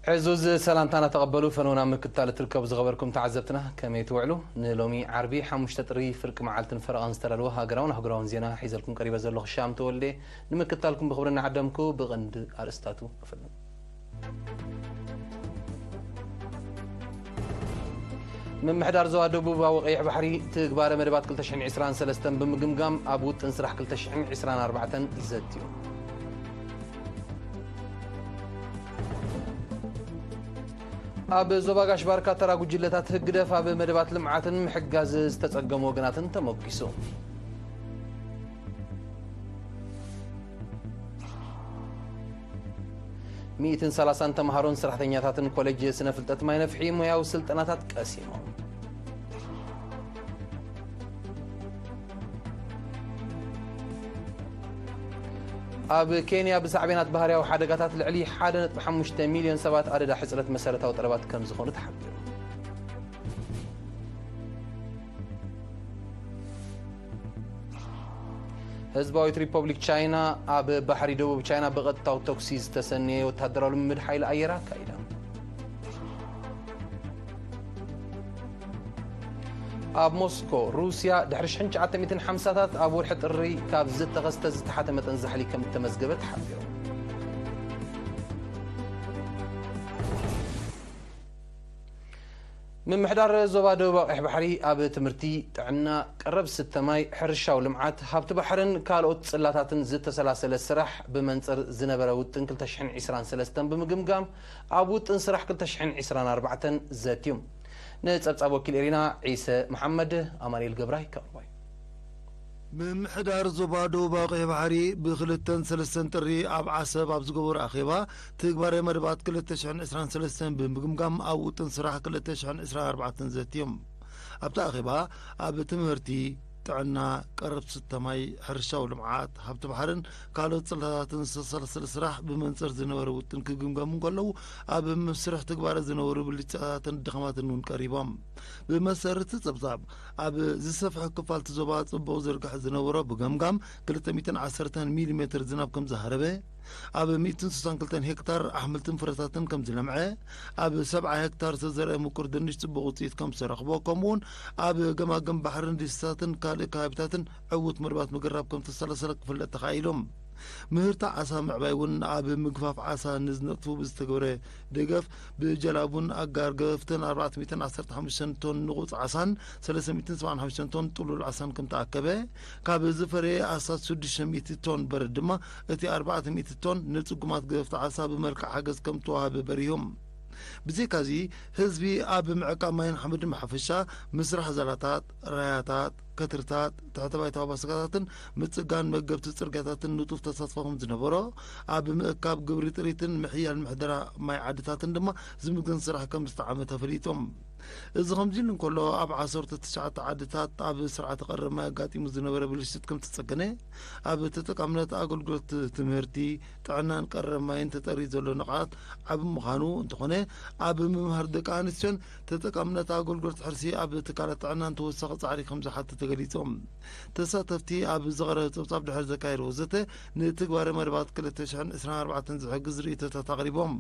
ዕዙዝ ሰላምታና ተቐበሉ። ፈነውና ምክትታል እትርከቡ ዝኸበርኩም ተዓዘብትና፣ ከመይ ትውዕሉ? ንሎሚ ዓርቢ ሓሙሽተ ጥሪ ፍርቂ መዓልትን ፈረቓን ዝተዳለወ ሃገራውን ኣህጉራውን ዜና ሒዘልኩም ቀሪበ ዘለኹ ሻም ተወልደ። ንምክትታልኩም ብኽብሪ እናዓደምኩ፣ ብቐንዲ ኣርእስታቱ ክፍልን። ምምሕዳር ዞባ ደቡባዊ ቀይሕ ባሕሪ ትግባረ መደባት ክልተ ሽሕን ዕስራን ሰለስተን ብምግምጋም፣ ኣብ ውጥን ስራሕ ክልተ ሽሕን ዕስራን ኣርባዕተን ዘትዩ። ኣብ ዞባ ጋሽ ባርካ ተራ ጉጅለታት ህግደፍ ኣብ መደባት ልምዓትን ምሕጋዝ ዝተጸገሙ ወገናትን ተሞጊሱ። ሚእትን ሰላሳን ተምሃሮን ሰራሕተኛታትን ኮሌጅ ስነ ፍልጠት ማይ ነፍሒ ሞያዊ ስልጠናታት ቀሲሞም። ኣብ ኬንያ ብሳዕቤናት ባህርያዊ ሓደጋታት ልዕሊ ሓደ ነጥቢ ሓሙሽተ ሚልዮን ሰባት ኣደዳ ሕጽረት መሰረታዊ ጠለባት ከም ዝኾኑ ተሓቢሩ። ህዝባዊት ሪፐብሊክ ቻይና ኣብ ባሕሪ ደቡብ ቻይና ብቐጥታዊ ተኩሲ ዝተሰነየ ወተሃደራዊ ልምምድ ሓይሊ ኣየር ኣካይዳ። ኣብ ሞስኮ፣ ሩስያ ድሕሪ ሽሕን ትሽዓተ ሚእትን ሓምሳታት ኣብ ወርሒ ጥሪ ካብ ዝተኸስተ ዝተሓተ መጠን ዛሕሊ ከም እተመዝገበ ተሓቢሩ። ምምሕዳር ዞባ ደቡብ ኣቕሕ ባሕሪ ኣብ ትምህርቲ፣ ጥዕና፣ ቀረብ ስተ ማይ፣ ሕርሻዊ ልምዓት፣ ሃብቲ ባሕርን ካልኦት ጽላታትን ዝተሰላሰለ ስራሕ ብመንጽር ዝነበረ ውጥን ክልተ ሽሕን ዕስራን ሰለስተን ብምግምጋም፣ ኣብ ውጥን ስራሕ ክልተ ሽሕን ዕስራን ኣርባዕተን ዘትዩ። ንጸብጻብ ወኪል ኤሪና ዒሰ መሓመድ፣ ኣማኑኤል ገብራይ ከቕርቦ እዩ። ምምሕዳር ዞባ ደቡብ ኣቕሕ ባሕሪ ብክልተን ሰለስተን ጥሪ ኣብ ዓሰብ ኣብ ዝገበሮ ኣኼባ፣ ትግባረ መደባት ክልተ ሽሕን ዕስራን ሰለስተን ብምግምጋም ኣብ ውጥን ስራሕ ክልተ ሽሕን ዕስራን ኣርባዕተን ዘትዮም። ኣብቲ ኣኼባ ኣብ ትምህርቲ፣ ጥዕና፣ ቀረብ ስተ ማይ፣ ሕርሻዊ ልምዓት፣ ሃብቲ ባሕርን ካልኦት ጽላታትን ዝተሰላሰለ ስራሕ ብመንጽር ዝነበረ ውጥን ክግምገሙ እንከለዉ፣ ኣብ መስርሕ ትግባረ ዝነበሩ ብልጫታትን ድኻማትን እውን ቀሪቦም። ብመሰረት ጸብጻብ፣ ኣብ ዝሰፍሐ ክፋል እቲ ዞባ ጽቡቕ ዝርግሐ ዝነበሮ ብገምጋም ክልተ ሚእትን ዓሰርተን ሚሊ ሜትር ዝናብ ከም ዝሃረበ፣ ኣብ ሚእትን ስሳን ክልተን ሄክታር ኣሕምልትን ፍረታትን ከም ዝለምዐ፣ ኣብ ሰብዓ ሄክታር ዝተዘርአ ምቁር ድንሽ ጽቡቕ ውጽኢት ከም ዝተረኽቦ፣ ከምኡውን ኣብ ገማግም ባሕርን ዲስታትን ካልእ ከባቢታትን ዕዉት መደባት ምግራብ ከም ዝተሰላሰለ ክፍለጥ ተኻኢሉ። ምህርቲ ዓሳ ምዕባይ እውን ኣብ ምግፋፍ ዓሳ ንዝነጥፉ ብዝተገብረ ደገፍ፣ ብጀላቡን ኣጋር ገፍትን ኣርባዕተ ሚእትን ዓሰርተ ሓሙሽተ ቶን ንቑጽ ዓሳን ሰለስተ ሚእትን ሰብዓን ሓሙሽተን ቶን ጥሉል ዓሳን ከም ተኣከበ፣ ካብ ዝፈረየ ኣስታት ሽዱሽተ ሚእቲ ቶን በረድ ድማ እቲ ኣርባዕተ ሚእቲ ቶን ንጽጉማት ገፍቲ ዓሳ ብመልክዕ ሓገዝ ከም ተዋህበ በሪሆም። ብዘይካዚ፣ ህዝቢ ኣብ ምዕቃብ ማይን ሓመድን ብሓፈሻ፣ ምስራሕ ዛላታት፣ ራያታት፣ ከትርታት፣ ትሕተ ባይታዊ ባስካታትን ምጽጋን መገብቲ ጽርግያታትን ንጡፍ ተሳትፎ ከም ዝነበሮ፣ ኣብ ምእካብ ግብሪ ጥሪትን ምሕያል ምሕደራ ማይ ዓድታትን ድማ ዝምግን ስራሕ ከም ዝተዓመ ተፈሊጦም። እዚ ከምዚ ኢሉ እንከሎ፣ ኣብ ዓሰርተ ትሽዓተ ዓድታት ኣብ ስርዓተ ቀረብ ማይ ኣጋጢሙ ዝነበረ ብልሽት ከም ተጸገነ፣ ኣብ ተጠቃምነት ኣገልግሎት ትምህርቲ፣ ጥዕናን ቀረብ ማይን ተጠሪ ዘሎ ንቕሓት ዓቢ ምዃኑ እንተኾነ፣ ኣብ ምምሃር ደቂ ኣንስትዮን ተጠቃምነት ኣገልግሎት ሕርሲ ኣብ ትካላት ጥዕናን ተወሳኺ ጻዕሪ ከም ዝሓትት ተገሊጾም። ተሳተፍቲ ኣብ ዝቐረበ ጸብጻብ ድሕሪ ዘካየድዎ ዘተ፣ ንትግባረ መደባት ክልተ ሽሕን ዕስራን ኣርባዕተን ዝሕግዝ ርእይቶታት ኣቕሪቦም።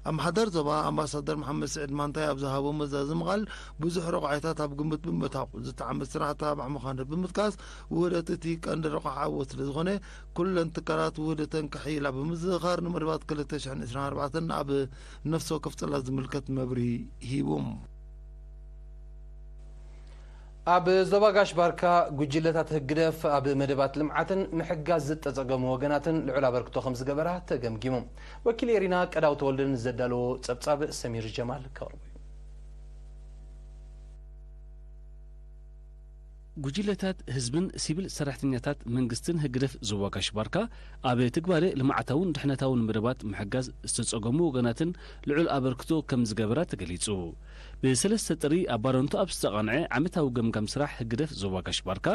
ኣመሓዳሪ ዞባ ኣምባሳደር መሓመድ ስዒድ ማንታይ ኣብ ዝሃቦ መዛዘሚ ቃል፣ ብዙሕ ረቋሒታት ኣብ ግምት ብምእታው፣ ዝተዓመት ስራሕ ተባዕ ምዃኑ ብምጥቃስ፣ ውህደት እቲ ቀንዲ ረቋሒ ዓወት ስለ ዝኾነ፣ ኩለን ትካላት ውህደተን ከሕይላ ብምዝኽኻር፣ ንመደባት ክልተ ሽሕን ዕስራን ኣርባዕተን ኣብ ነፍሲ ወከፍ ጽላት ዝምልከት መብርሂ ሂቡ። ኣብ ዞባ ጋሽ ባርካ፣ ጉጅለታት ህግደፍ ኣብ መደባት ልምዓትን ምሕጋዝ ዝተጸገሙ ወገናትን ልዑል ኣበርክቶ ከም ዝገበራ ተገምጊሙ። ወኪል ኤሪና ቀዳው ተወልደ ንዘዳለዎ ጸብጻብ ሰሚር ጀማል ከቕርቦ እዩ። ጉጅለታት ህዝብን ሲቪል ሰራሕተኛታት መንግስትን ህግደፍ ዞባ ጋሽ ባርካ ኣብ ትግባረ ልምዓታውን ድሕነታውን መደባት ምሕጋዝ ዝተጸገሙ ወገናትን ልዑል ኣበርክቶ ከም ዝገበራ ተገሊጹ። ብሰለስተ ጥሪ ኣብ ባረንቱ ኣብ ዝተቓንዐ ዓመታዊ ገምጋም ስራሕ ህግደፍ ዞባ ጋሽ ባርካ፣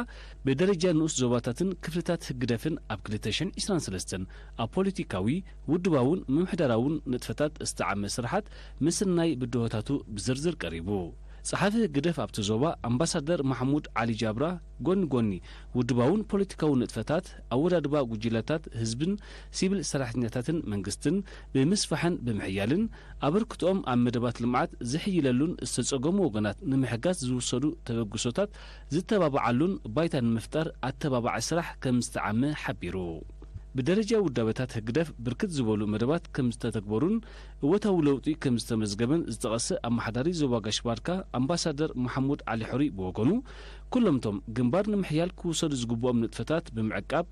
ብደረጃ ንኡስ ዞባታትን ክፍልታት ህግደፍን ኣብ ክልተ ሽሕን ዕስራን ሰለስተን ኣብ ፖለቲካዊ፣ ውድባውን ምምሕዳራውን ንጥፈታት ዝተዓመ ስራሓት ምስናይ ብድሆታቱ ብዝርዝር ቀሪቡ። ጸሓፊ ህግደፍ ኣብቲ ዞባ ኣምባሳደር ማሕሙድ ዓሊ ጃብራ፣ ጎኒ ጎኒ ውድባውን ፖለቲካውን ንጥፈታት፣ ኣወዳድባ ጉጅለታት ህዝብን ሲቪል ሰራሕተኛታትን መንግስትን ብምስፋሕን ብምሕያልን፣ ኣበርክቶኦም ኣብ መደባት ልምዓት ዝሕይለሉን ዝተጸገሙ ወገናት ንምሕጋዝ ዝውሰዱ ተበግሶታት ዝተባብዓሉን ባይታ ንምፍጣር ኣተባባዒ ስራሕ ከም ዝተዓመ ሓቢሩ። ብደረጃ ውዳበታት ህግደፍ ብርክት ዝበሉ መደባት ከም ዝተተግበሩን እወታዊ ለውጢ ከም ዝተመዝገበን ዝጠቐሰ ኣመሓዳሪ ዞባ ጋሽ ባርካ ኣምባሳደር መሓሙድ ዓሊ ሕሩይ ብወገኑ፣ ኩሎምቶም ግንባር ንምሕያል ክውሰዱ ዝግብኦም ንጥፈታት ብምዕቃብ፣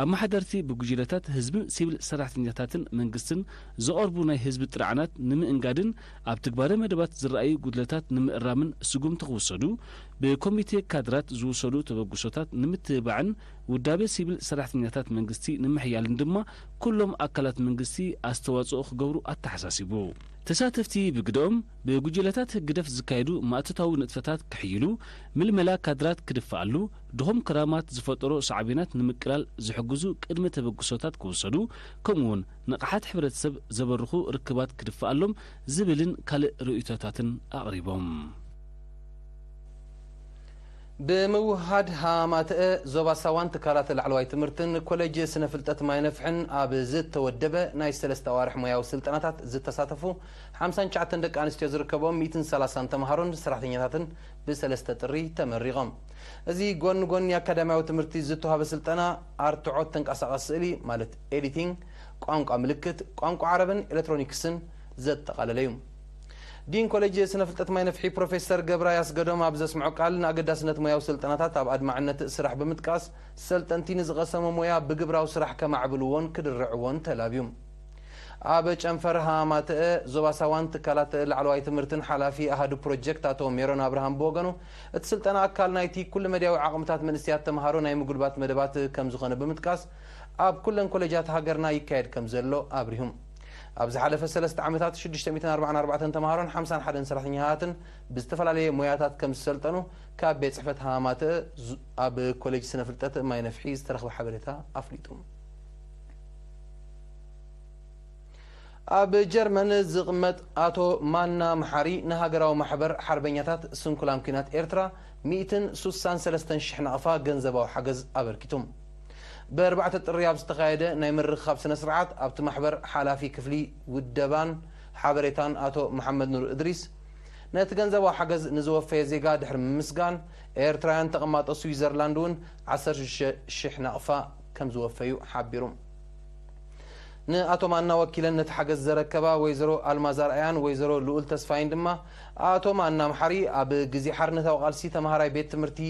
ኣመሓደርቲ ብጉጅለታት ህዝብን ሲቪል ሰራሕተኛታትን መንግስትን ዝቐርቡ ናይ ህዝቢ ጥርዓናት ንምእንጋድን ኣብ ትግባረ መደባት ዝረኣዩ ጉድለታት ንምእራምን ስጉምቲ ክውሰዱ፣ ብኮሚቴ ካድራት ዝውሰዱ ተበግሶታት ንምትብባዕን ውዳበ ሲቪል ሰራሕተኛታት መንግስቲ ንምሕያልን ድማ ኩሎም ኣካላት መንግስቲ ኣስተዋጽኦ ክገብሩ ኣተሓሳሲቡ። ተሳተፍቲ ብግደኦም፣ ብጉጅለታት ህግደፍ ዝካየዱ ማእቶታዊ ንጥፈታት ክሕይሉ፣ ምልመላ ካድራት ክድፈኣሉ፣ ድኹም ክራማት ዝፈጠሮ ሳዕቤናት ንምቅላል ዝሕግዙ ቅድመ ተበግሶታት ክውሰዱ፣ ከምኡውን ንቕሓት ሕብረተሰብ ዘበርኹ ርክባት ክድፈኣሎም ዝብልን ካልእ ርእይቶታትን ኣቕሪቦም። ብምውህሃድ ሃማተአ ዞባ ሳዋን ትካላት ላዕለዋይ ትምህርትን ኮሌጅ ስነ ፍልጠት ማይ ነፍሕን ኣብ ዝተወደበ ናይ ሰለስተ ኣዋርሕ ሞያዊ ስልጠናታት ዝተሳተፉ ሓምሳን ትሽዓተን ደቂ ኣንስትዮ ዝርከቦም ሚእትን ሰላሳን ተምሃሮን ሰራሕተኛታትን ብሰለስተ ጥሪ ተመሪቖም። እዚ ጎኒ ጎኒ ኣካዳሚያዊ ትምህርቲ ዝተዋህበ ስልጠና ኣርትዖት ተንቀሳቓሲ ስእሊ ማለት ኤዲቲንግ፣ ቋንቋ ምልክት፣ ቋንቋ ዓረብን ኤሌክትሮኒክስን ዘጠቓለለ እዩ። ዲን ኮሌጅ ስነ ፍልጠት ማይ ነፍሒ ፕሮፌሰር ገብረ ኣስገዶም ኣብ ዘስምዖ ቃል፣ ንኣገዳስነት ሞያዊ ስልጠናታት ኣብ ኣድማዕነት ስራሕ ብምጥቃስ፣ ሰልጠንቲ ንዝቐሰሞ ሞያ ብግብራዊ ስራሕ ከማዕብልዎን ክድርዕዎን ተላብዩ። ኣብ ጨንፈር ሃማተአ ዞባ ሳዋን ትካላት ላዕለዋይ ትምህርትን ሓላፊ ኣሃዱ ፕሮጀክት ኣቶ ሜሮን ኣብርሃም ብወገኑ፣ እቲ ስልጠና ኣካል ናይቲ ኩሉ መድያዊ ዓቕምታት መንእሰያት ተምሃሮ ናይ ምጉልባት መደባት ከም ዝኾነ ብምጥቃስ፣ ኣብ ኩለን ኮሌጃት ሃገርና ይካየድ ከም ዘሎ ኣብሪሁ። ኣብ ዝሓለፈ ሰለስተ ዓመታት ሽዱሽተ ሚእትን ኣርባዓን ኣርባዕተን ተምሃሮን ሓምሳን ሓደን ሰራሕተኛታትን ብዝተፈላለየ ሞያታት ከም ዝሰልጠኑ ካብ ቤት ጽሕፈት ሃማተ ዙ-፣ ኣብ ኮሌጅ ስነ ፍልጠት ማይ ነፍሒ ዝተረኽበ ሓበሬታ ኣፍሊጡ። ኣብ ጀርመን ዝቕመጥ ኣቶ ማና መሓሪ ንሃገራዊ ማሕበር ሓርበኛታት ስንኩላን ኲናት ኤርትራ ሚእትን ሱሳን ሰለስተን ሽሕ ናቕፋ ገንዘባዊ ሓገዝ ኣበርኪቱ። ብኣርባዕተ ጥሪ ኣብ ዝተኻየደ ናይ ምርኽኻብ ስነ ስርዓት፣ ኣብቲ ማሕበር ሓላፊ ክፍሊ ውደባን ሓበሬታን ኣቶ መሓመድ ኑር እድሪስ፣ ነቲ ገንዘባዊ ሓገዝ ንዝወፈየ ዜጋ ድሕሪ ምምስጋን፣ ኤርትራውያን ተቐማጦ ስዊዘርላንድ እውን ዓሰርተ ሽዱሽተ ሽሕ ናቕፋ ከም ዝወፈዩ ሓቢሩ። ንኣቶ ማና ወኪለን ነቲ ሓገዝ ዘረከባ ወይዘሮ ኣልማዝ ኣርኣያን ወይዘሮ ልኡል ተስፋይን ድማ፣ ኣቶ ማና መሓሪ ኣብ ግዜ ሓርነታዊ ቃልሲ ተምሃራይ ቤት ትምህርቲ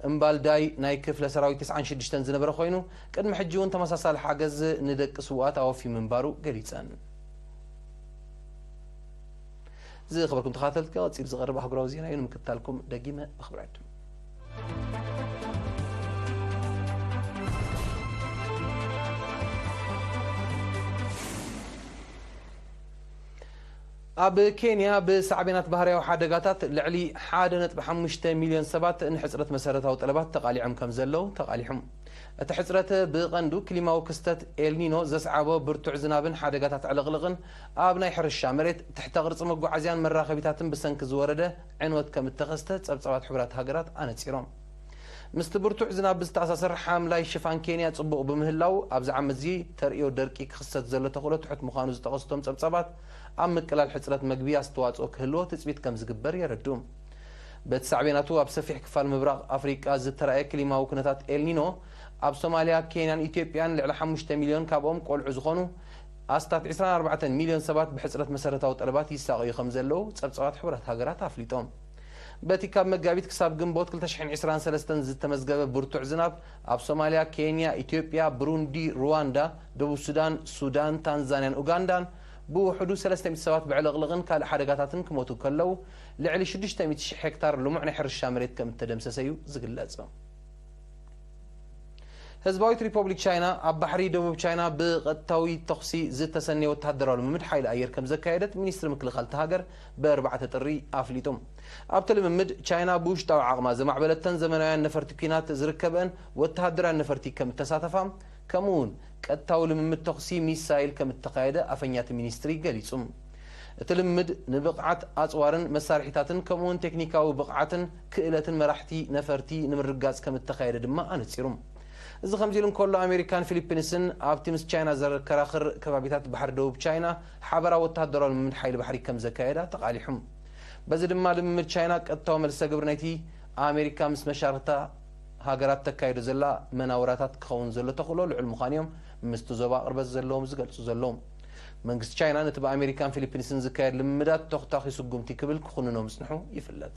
እምባልዳይ ናይ ክፍለ ሰራዊት ተስዓን ሽዱሽተን ዝነበረ ኮይኑ፣ ቅድሚ ሕጂ እውን ተመሳሳሊ ሓገዝ ንደቂ ስውኣት ኣወፍዩ ምንባሩ ገሊጸን። ዝኸበርኩም ተኸታተልቲ፣ ቀጺሉ ዝቐርብ ኣህጉራዊ ዜና እዩ። ንምክትታልኩም ደጊመ ብኽብሪ ዕድም። ኣብ ኬንያ ብሳዕቤናት ባህርያዊ ሓደጋታት ልዕሊ ሓደ ነጥቢ ሓሙሽተ ሚልዮን ሰባት ንሕጽረት መሰረታዊ ጠለባት ተቓሊዖም ከም ዘለዉ ተቓሊሑ። እቲ ሕጽረት ብቐንዱ ክሊማዊ ክስተት ኤልኒኖ ዘስዓቦ ብርቱዕ ዝናብን ሓደጋታት ዕልቕልቕን ኣብ ናይ ሕርሻ መሬት፣ ትሕተ ቅርጺ መጓዓዝያን መራኸቢታትን ብሰንኪ ዝወረደ ዕንወት ከም እተኸስተ ጸብጻባት ሕቡራት ሃገራት ኣነጺሮም። ምስቲ ብርቱዕ ዝናብ ብዝተኣሳሰር ሓምላይ ሽፋን ኬንያ ጽቡቕ ብምህላው፣ ኣብዚ ዓመት እዚ ተርእዮ ደርቂ ክኽሰት ዘሎ ተኽእሎ ትሑት ምዃኑ ዝጠቐሱ እቶም ጸብጻባት፣ ኣብ ምቅላል ሕጽረት መግቢ ኣስተዋጽኦ ክህልዎ ትጽቢት ከም ዝግበር የረድኡ። በቲ ሳዕቤናቱ ኣብ ሰፊሕ ክፋል ምብራቕ ኣፍሪቃ ዝተራእየ ክሊማዊ ኩነታት ኤልኒኖ፣ ኣብ ሶማልያ፣ ኬንያን ኢትዮጵያን ልዕሊ ሓሙሽተ ሚልዮን ካብኦም ቆልዑ ዝኾኑ ኣስታት ዕስራን ኣርባዕተን ሚልዮን ሰባት ብሕጽረት መሰረታዊ ጠለባት ይሳቐዩ ከም ዘለዉ ጸብጻባት ሕቡራት ሃገራት ኣፍሊጦም። በቲ ካብ መጋቢት ክሳብ ግንቦት ክልተ ሽሕን ዕስራን ሰለስተን ዝተመዝገበ ብርቱዕ ዝናብ፣ ኣብ ሶማልያ፣ ኬንያ፣ ኢትዮጵያ፣ ብሩንዲ፣ ሩዋንዳ፣ ደቡብ ሱዳን፣ ሱዳን፣ ታንዛንያን ኡጋንዳን ብውሕዱ ሰለስተ ሚእቲ ሰባት ብዕልቕልቕን ካልእ ሓደጋታትን ክሞቱ ከለዉ፣ ልዕሊ ሽዱሽተ ሚእቲ ሽሕ ሄክታር ልሙዕ ናይ ሕርሻ መሬት ከም እተደምሰሰ እዩ ዝግለጽ። ህዝባዊት ሪፖብሊክ ቻይና ኣብ ባሕሪ ደቡብ ቻይና ብቐጥታዊ ተኹሲ ዝተሰነየ ወተሃደራዊ ልምምድ ሓይሊ ኣየር ከም ዘካየደት ሚኒስትሪ ምክልኻል እታ ሃገር ብኣርባዕተ ጥሪ ኣፍሊጡ። ኣብቲ ልምምድ፣ ቻይና ብውሽጣዊ ዓቕማ ዘማዕበለተን ዘመናውያን ነፈርቲ ኲናት ዝርከበአን ወተሃደራውያን ነፈርቲ ከም እተሳተፋ፣ ከምኡ እውን ቀጥታዊ ልምምድ ተኹሲ ሚሳይል ከም እተኻየደ ኣፈኛ እቲ ሚኒስትሪ ገሊጹ። እቲ ልምምድ ንብቕዓት ኣጽዋርን መሳርሒታትን ከምኡውን ቴክኒካዊ ብቕዓትን ክእለትን መራሕቲ ነፈርቲ ንምርግጋጽ ከም እተኻየደ ድማ ኣነጺሩ። እዚ ከምዚ ኢሉ እንከሎ፣ ኣሜሪካን ፊሊፒንስን ኣብቲ ምስ ቻይና ዘከራኽር ከባቢታት ባሕሪ ደቡብ ቻይና ሓበራዊ ወተሃደራዊ ልምምድ ሓይሊ ባሕሪ ከም ዘካየዳ ተቓሊሑ። በዚ ድማ ልምምድ ቻይና ቀጥታዊ መልሰ ግብሪ ናይቲ ኣሜሪካ ምስ መሻርኽታ ሃገራት ተካይዶ ዘላ መናውራታት ክኸውን ዘሎ ተኽእሎ ልዑል ምዃኑ እዮም ምስቲ ዞባ ቅርበት ዘለዎም ዝገልጹ ዘለዉ። መንግስቲ ቻይና ነቲ ብኣሜሪካን ፊሊፒንስን ዝካየድ ልምምዳት ተኹታኺ ስጉምቲ ክብል ክኹንኖ ምጽንሑ ይፍለጥ።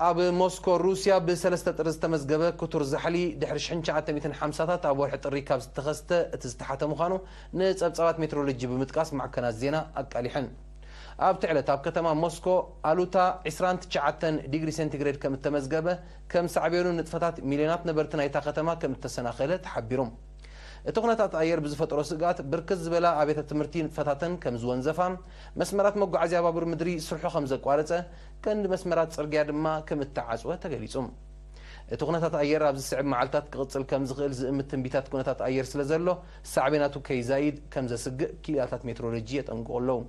ኣብ ሞስኮ ሩስያ ብሰለስተ ጥሪ ዝተመዝገበ ክቱር ዛሕሊ ድሕሪ ሽሕን ትሽዓተ ሚእትን ሓምሳታት ኣብ ወርሒ ጥሪ ካብ ዝተኸስተ እቲ ዝተሓተ ምዃኑ ንጸብጻባት ሜትሮሎጂ ብምጥቃስ ማዕከናት ዜና ኣቃሊሐን። ኣብቲ ዕለት ኣብ ከተማ ሞስኮ ኣሉታ ዕስራን ትሽዓተን ዲግሪ ሴንቲግሬድ ከም እተመዝገበ፣ ከም ሳዕቤኑ ንጥፈታት ሚልዮናት ነበርቲ ናይታ ከተማ ከም እተሰናኸለ ተሓቢሩ። እቲ ኩነታት ኣየር ብዝፈጠሮ ስግኣት፣ ብርክት ዝበላ ኣብያተ ትምህርቲ ንጥፈታተን ከም ዝወንዘፋ፣ መስመራት መጓዓዝያ ባቡር ምድሪ ስርሑ ከም ዘቋረጸ፣ ቀንዲ መስመራት ጽርግያ ድማ ከም እተዓጽወ ተገሊጹ። እቲ ኩነታት ኣየር ኣብ ዝስዕብ መዓልታት ክቕጽል ከም ዝኽእል ዝእምት ትንቢታት ኩነታት ኣየር ስለ ዘሎ፣ ሳዕቤናቱ ከይዛይድ ከም ዘስግእ ክኢላታት ሜትሮሎጂ የጠንቅቑ ኣለዉ።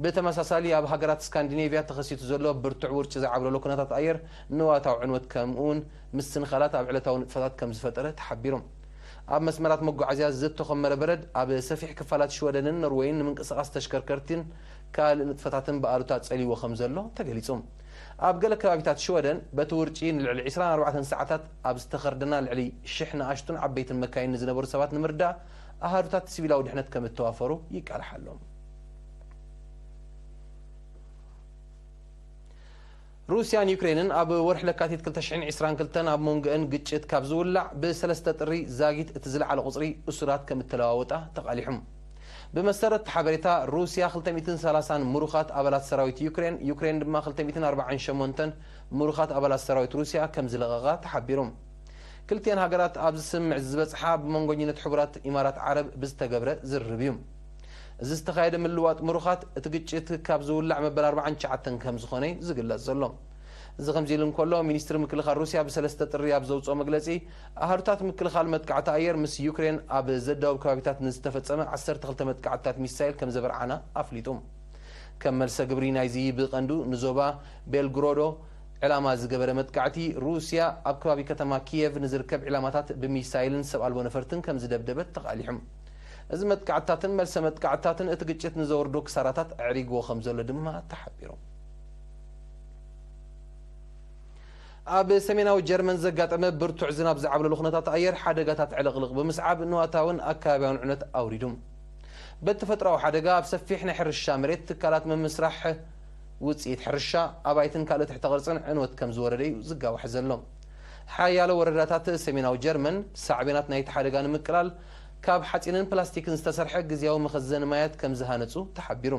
ብተመሳሳሊ፣ ኣብ ሃገራት ስካንዲኔቭያ ተኸሲቱ ዘሎ ብርቱዕ ውርጪ ዝዓብለሎ ኩነታት ኣየር ንዋታዊ ዕንወት ከምኡውን ምስንኻላት ኣብ ዕለታዊ ንጥፈታት ከም ዝፈጠረ ተሓቢሩ። ኣብ መስመራት መጓዓዝያ ዝተኾመረ በረድ ኣብ ሰፊሕ ክፋላት ሽወደንን ኖርወይን ንምንቅስቓስ ተሽከርከርትን ካልእ ንጥፈታትን ብኣሉታ ጸልይዎ ከም ዘሎ ተገሊጹ። ኣብ ገለ ከባቢታት ሽወደን በቲ ውርጪ ንልዕሊ ዕስራን ኣርባዕተን ሰዓታት ኣብ ዝተኸርደና ልዕሊ ሽሕ ንኣሽቱን ዓበይትን መካይን ንዝነበሩ ሰባት ንምርዳእ ኣሃዱታት ሲቪላዊ ድሕነት ከም እተዋፈሩ ይቃላሕ ኣሎ። ሩስያን ዩክሬንን ኣብ ወርሒ ለካቲት ክልተ ሽሕን ዕስራን ክልተን ኣብ መንጎአን ግጭት ካብ ዝውላዕ ብሰለስተ ጥሪ ዛጊት እቲ ዝለዓለ ቁጽሪ እሱራት ከም እተለዋወጣ ተቓሊሑ። ብመሰረት እቲ ሓበሬታ፣ ሩስያ ክልተ ሚእትን ሰላሳን ምሩኻት ኣባላት ሰራዊት ዩክሬን፣ ዩክሬን ድማ ክልተ ሚእትን ኣርባዓን ሸሞንተን ምሩኻት ኣባላት ሰራዊት ሩስያ ከም ዝለቐቓ ተሓቢሩ። ክልቲኣን ሃገራት ኣብዚ ስምምዕ ዝበጽሓ ብመንጎኝነት ሕቡራት ኢማራት ዓረብ ብዝተገብረ ዝርርብ እዩ። እዚ ዝተኻየደ ምልዋጥ ምሩኻት እቲ ግጭት ካብ ዝውላዕ መበል ኣርባዓን ትሽዓተን ከም ዝኾነ እዩ ዝግለጽ ዘሎ። እዚ ከምዚ ኢሉ እንከሎ፣ ሚኒስትሪ ምክልኻል ሩስያ ብሰለስተ ጥሪ ኣብ ዘውጽኦ መግለጺ፣ ኣሃዱታት ምክልኻል መጥቃዕቲ ኣየር ምስ ዩክሬን ኣብ ዘዳውብ ከባቢታት ንዝተፈጸመ ዓሰርተ ክልተ መጥቃዕትታት ሚሳይል ከም ዘበርዓና ኣፍሊጡ። ከም መልሰ ግብሪ ናይዚ ብቐንዱ ንዞባ ቤልግሮዶ ዕላማ ዝገበረ መጥቃዕቲ፣ ሩስያ ኣብ ከባቢ ከተማ ኪየቭ ንዝርከብ ዒላማታት ብሚሳይልን ሰብ ኣልቦ ነፈርትን ከም ዝደብደበት ተቓሊሑ። እዚ መጥቃዕትታትን መልሰ መጥቃዕትታትን እቲ ግጭት ንዘውርዶ ክሳራታት ኣዕሪግዎ ከም ዘሎ ድማ ተሓቢሩ። ኣብ ሰሜናዊ ጀርመን ዘጋጠመ ብርቱዕ ዝናብ ዝዓብለሉ ኩነታት ኣየር ሓደጋታት ዕልቕልቕ ብምስዓብ ንዋታውን ኣከባቢያውን ዕነት ኣውሪዱ። በቲ ተፈጥሮኣዊ ሓደጋ ኣብ ሰፊሕ ናይ ሕርሻ መሬት፣ ትካላት ምምስራሕ ውጽኢት ሕርሻ፣ ኣባይትን ካልእ ትሕተ ቅርጽን ዕንወት ከም ዝወረደ እዩ ዝጋዋሕ ዘሎ። ሓያሎ ወረዳታት ሰሜናዊ ጀርመን ሳዕቤናት ናይቲ ሓደጋ ንምቅላል ካብ ሓጺንን ፕላስቲክን ዝተሰርሐ ግዝያዊ መኸዘኒ ማያት ከም ዝሃነጹ ተሓቢሩ።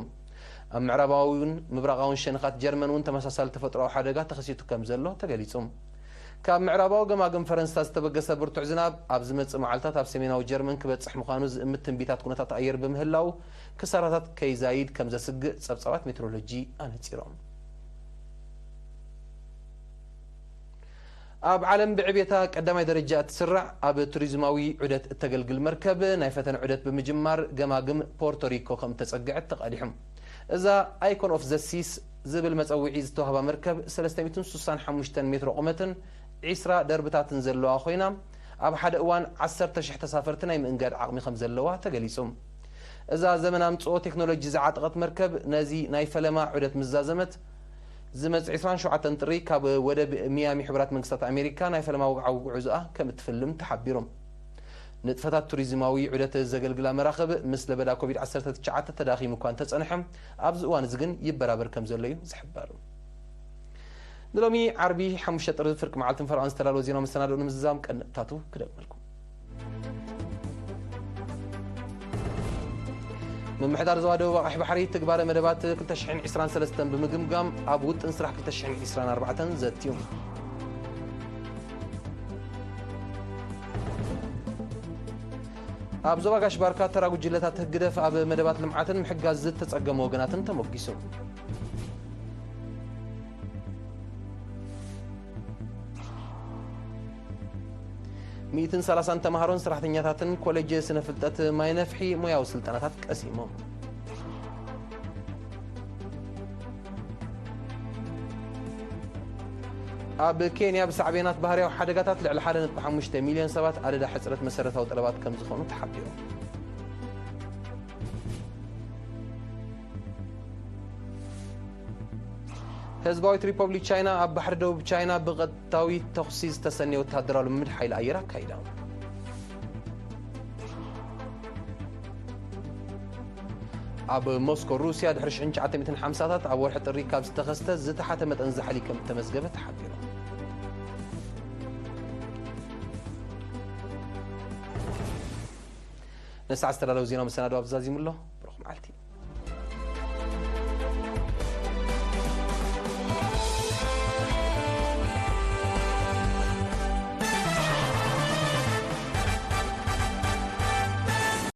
ኣብ ምዕራባውን ምብራቓውን ሸነኻት ጀርመን እውን ተመሳሳሊ ተፈጥሮኣዊ ሓደጋ ተኸሲቱ ከም ዘሎ ተገሊጹ። ካብ ምዕራባዊ ገማግም ፈረንሳ ዝተበገሰ ብርቱዕ ዝናብ ኣብ ዝመጽእ መዓልታት ኣብ ሰሜናዊ ጀርመን ክበጽሕ ምዃኑ ዝእምት ትንቢታት ኩነታት ኣየር ብምህላው፣ ክሳራታት ከይዛይድ ከም ዘስግእ ጸብጻባት ሜትሮሎጂ ኣነጺሮም። ኣብ ዓለም ብዕቤታ ቀዳማይ ደረጃ እትስራዕ ኣብ ቱሪዝማዊ ዑደት እተገልግል መርከብ ናይ ፈተነ ዑደት ብምጅማር ገማግም ፖርቶሪኮ ከም እተጸግዐት ተቓሊሑ። እዛ ኣይኮን ኦፍ ዘ ሲስ ዝብል መጸውዒ ዝተዋህባ መርከብ ሰለስተ ሚእትን ስሳን ሓሙሽተን ሜትሮ ቁመትን ዒስራ ደርብታትን ዘለዋ ኮይና፣ ኣብ ሓደ እዋን ዓሰርተ ሽሕ ተሳፈርቲ ናይ ምእንጋድ ዓቕሚ ከም ዘለዋ ተገሊጹ። እዛ ዘመን ኣምጽኦ ቴክኖሎጂ ዝዓጠቐት መርከብ ነዚ ናይ ፈለማ ዑደት ምስ ዛዘመት፣ ዝመጽእ ዕስራን ሸውዓተን ጥሪ ካብ ወደብ ሚያሚ ሕቡራት መንግስታት ኣሜሪካ ናይ ፈለማ ወግዓዊ ጉዕዞኣ ከም እትፍልም ተሓቢሩ። ንጥፈታት ቱሪዝማዊ ዑደት ዘገልግላ መራኽብ ምስ ለበዳ ኮቪድ ዓሰርተ ትሽዓተ ተዳኺሙ እኳ እንተጸንሐ፣ ኣብዚ እዋን እዚ ግን ይበራበር ከም ዘሎ እዩ ዝሕበር። ንሎሚ ዓርቢ ሓሙሽተ ጥሪ ፍርቂ መዓልትን ፈረቓን ዝተዳለወ ዜናዊ መሰናድኦ ንምዝዛም ቀንዲ ነጥብታቱ ክደግመልኩም። ምምሕዳር ዞባ ደቡብ ኣቕሒ ባሕሪ ትግባረ መደባት ክልተ ሽሕን ዕስራን ሰለስተን ብምግምጋም ኣብ ውጥን ስራሕ ክልተ ሽሕን ዕስራን ኣርባዕተን ዘትዩ። ኣብ ዞባ ጋሽ ባርካ ተራ ጉጅለታት ህግደፍ ኣብ መደባት ልምዓትን ምሕጋዝ ዝተጸገሙ ወገናትን ተሞጊሱ። ሚእትን ሰላሳን ተምሃሮን ሰራሕተኛታትን ኮሌጅ ስነ ፍልጠት ማይ ነፍሒ ሞያዊ ስልጠናታት ቀሲሞም። ኣብ ኬንያ ብሳዕቤናት ባህርያዊ ሓደጋታት ልዕሊ ሓደ ነጥቢ ሓሙሽተ ሚልዮን ሰባት ኣደዳ ሕጽረት መሰረታዊ ጠለባት ከም ዝኾኑ ተሓቢሩ። ህዝባዊት ሪፐብሊክ ቻይና ኣብ ባሕሪ ደቡብ ቻይና ብቐጥታዊ ተኹሲ ዝተሰነየ ወተሃደራዊ ልምምድ ሓይሊ ኣየር ኣካይዳ። ኣብ ሞስኮ ሩስያ ድሕሪ ሽሕን ትሽዓተ ሚእትን ሓምሳታት ኣብ ወርሒ ጥሪ ካብ ዝተኸስተ ዝተሓተ መጠን ዛሕሊ ከም እተመዝገበ ተሓቢሩ። ንሰዓት ዝተዳለወ ዜና መሰናዶ ኣብ ዛዚሙ ኣሎ። ብሩኽ መዓልቲ።